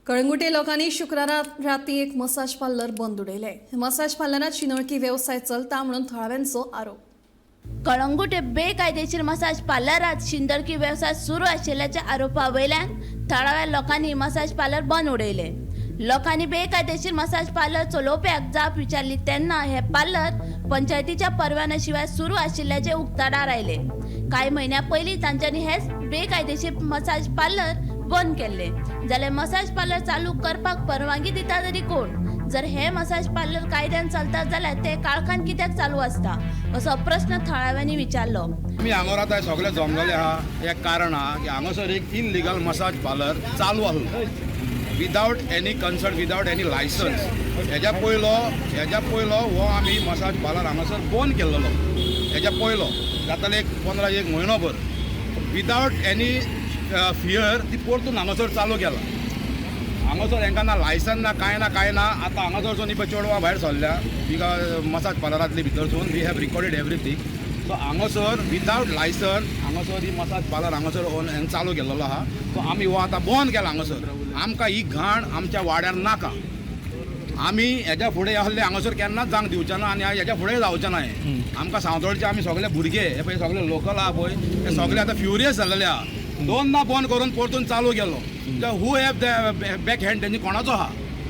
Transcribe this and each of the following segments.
कळंगुटे लोकांनी शुक्रारा राती एक मसाज पार्लर बंद उडयले. मसाज पार्लरात शिंदळकी वेवसाय चलता म्हणून थळाव्यांचो आरोप. कळंगुटे बेकायदेशीर मसाज पार्लरात शिंदळकी वेवसाय सुरू आशिल्ल्याच्या आरोपा वयल्यान थळाव्या लोकांनी मसाज पार्लर बंद उडयले. लोकांनी बेकायदेशीर मसाज पार्लर चलोवप्याक जाप विचारली तेन्ना हे पार्लर पंचायतीच्या परवान्या शिवाय सुरू आशिल्ल्याचे उक्ताडार आयले. कांय म्हयन्या पयलीं तांच्यांनी हेच बेकायदेशीर मसाज पार्लर बंद केल्ले. जाल्यार मसाज पार्लर चालू करपाक परवानगी दिता तरी कोण? जर हे मसाज पार्लर कायद्यान चलता जाल्यार ते काळखान कित्याक चालू आसता, असो प्रस्न थळाव्यांनी विचारलो. आमी हांगा आतां सगळे जमलेले आहा एक कारण आहा की हांगासर एक इनलिगल मसाज पार्लर चालू आसलो without any consult, without any licence. हेज्या पयलो हो आमी मसाज पार्लर हांगासर बंद केल्लो. हेज्या पयलो जाताले एक 15 एक म्हयनो भर विदावट एनी फियर ती परतून हांगासर चालू केला. हांगासर हेंकां ना लायसन ना, कांय ना, कांय ना. आतां हांगासरसून ही पळय चेडवां भायर सरल्या बिगा मसाज पार्लरांतली भितरसून. We have recorded everything. So हांगासर विदावट लायसन हांगासर ही मसाज पार्लर हांगासर ओन हें चालू केल्लो आहा. सो आमी हो आतां बंद केला हांगासर. आमकां ही घाण आमच्या वाड्यार नाका. आमी हेज्या फुडें आहले हांगासर केन्नाच जावंक दिवचे ना आनी हेज्या फुडें जावचें ना हें. आमकां सावतोळचे आमी सगळे भुरगे हे पळय सगळे लोकल आहा पळय, हे सगळे आतां फ्युरियस जाल्लेले आहा. दोनदा बंद करून परतून चालू केलो. Who have the back hand? तेंची कोणाचो आहा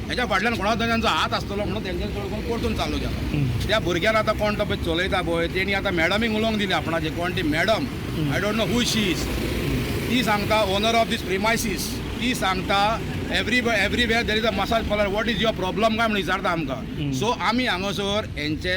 हेज्या फाटल्यान, कोणाचो तेंचो हात आसतलो म्हणून तेंच्यानी चड करून परतून चालू केलो. त्या भुरग्यान आतां कोण तो पळय चलयता पळय, तेणी आतां मॅडमीक उलोवंक दिली आपणाचे. कोण ती madam, I don't know who she is. ती सांगता, ओनर ऑफ दीस प्रिमायसीस, ती सांगता, Everywhere there is a massage parlour, what is your problem?" काय म्हणून विचारता आमकां. सो आमी हांगासर हेंचे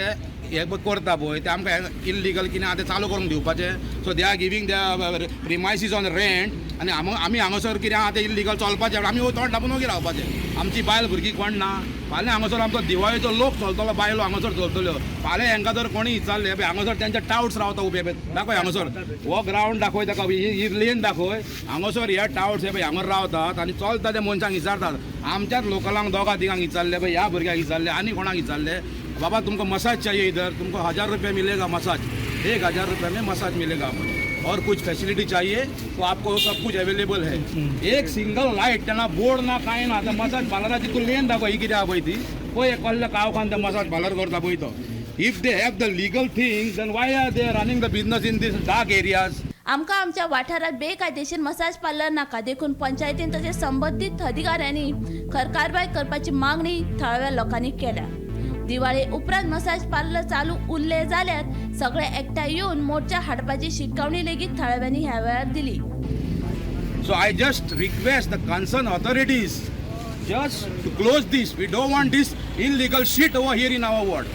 हे पळय करता पळय ते आमकां इल्लिगल कितें आहा तें चालू करूंक दिवपाचें? So they are giving the premises on rent आनी आमी हांगासर कितें आहा तें इल्लिगल चलपाचें? आमी तोंड धांपून ओगी रावपाचें? आमची बायल भुरगीं कोण ना? फाल्यां हांगासर आमचो दिवाळेचो लोक चलतलो, बायलो हांगासर चलतल्यो. फाल्यां हांकां जर कोणी विचारलें, पळय हांगासर तेंचे टावट्स रावता उबे. पळय, दाखय हांगासर हो ग्रावंड दाखय ताका, ही लेन दाखय. हांगासर हे टावट्स हे पळय हांगासर रावतात आनी चलता त्या मनशांक विचारतात. आमच्याच लोकलांक दोगा तिगांक विचारले पळय, ह्या भुरग्यांक विचारले आनी कोणाक विचारले, "बाबा, तुमको मसाज चाहिए इधर? तुमको 1000 रुपये मिलेगा मसाज, 1000 रुपये में मसाज मिलेगा आपको. और कुछ फैसिलिटी चाहिए तो आपको सब कुछ अवेलेबल है." एक सिंगल लायट त्यांना, बोर्ड ना, कांय ना. आतां मसाज पार्लराची तूं लेन दाखय. ही कितें आहा पळय ती पळय, कसल्या काळखान ते मसाज पार्लर करता पळय तो. If they have the legal things, then why are they running the business in this dark areas? आमकां आमच्या वाठारात बेकायदेशीर मसाज पार्लर नाका, देखून पंचायतीन तशेंच संबंदीत अधिकाऱ्यांनी खर कारवाय करपाची मागणी थळाव्या लोकांनी केल्या. दिवाळे उपरांत मसाज पार्लर चालू उरले जाल्यार सगळे एकठांय येवन मोर्चा हाडपाची शिटकावणी लेगीत थळाव्यांनी ह्या वेळार दिली. So I just request the concerned authorities just to close this. We don't want this illegal shit over here in our ward.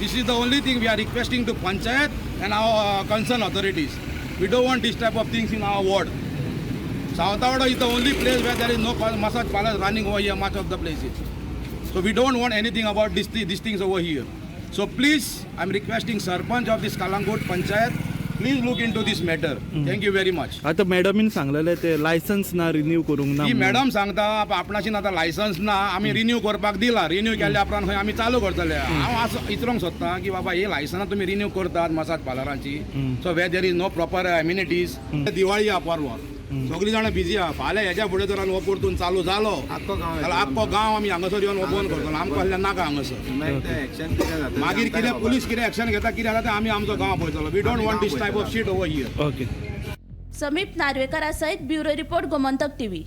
This is the only thing we are requesting to panchayat and our concerned authorities. We don't want this type of things in our ward. Savatavada is the only place where there is no massage parlor running over here, much of the places. So we don't want anything about these things over here. So please, I'm requesting Sarpanch of this Kalangut Panchayat, please look into this matter. Thank you very much. आता मॅडमीन सांगलेलें ते licence ना, renew करूंक ना ही म्हणून. Madam सांगता आपणाशीन आतां licence ना, आमी रिन्यू करपाक दिला, रिन्यू केल्या उपरांत खंय आमी चालू करतले. हांव असो इतरोंक सोदता की बाबा, ही लायसनां तुमी रिन्यू करतात massage पार्लरांची, so where there is no proper amenities. Diwali आहा परवा, सगळीं जाणां बिजी आहा. फाल्यां हेज्या फुडें जर हो परतून चालू जालो आख्खो गांव जाल्यार आख्खो गांव आमी हांगासर येवन हो बंद करतलो. आमकां कसलें नाका हांगासर. मागीर ते एक्शन कितें जाता? मागीर कितें पुलीस कितें एक्शन घेता, कितें जाता तें आमी आमचो गांव पळयतलो. We don't want this type of shit over here. Okay. समीप नार्वेकरा सयत ब्युरो रिपोर्ट, गोमंतक टीव्ही.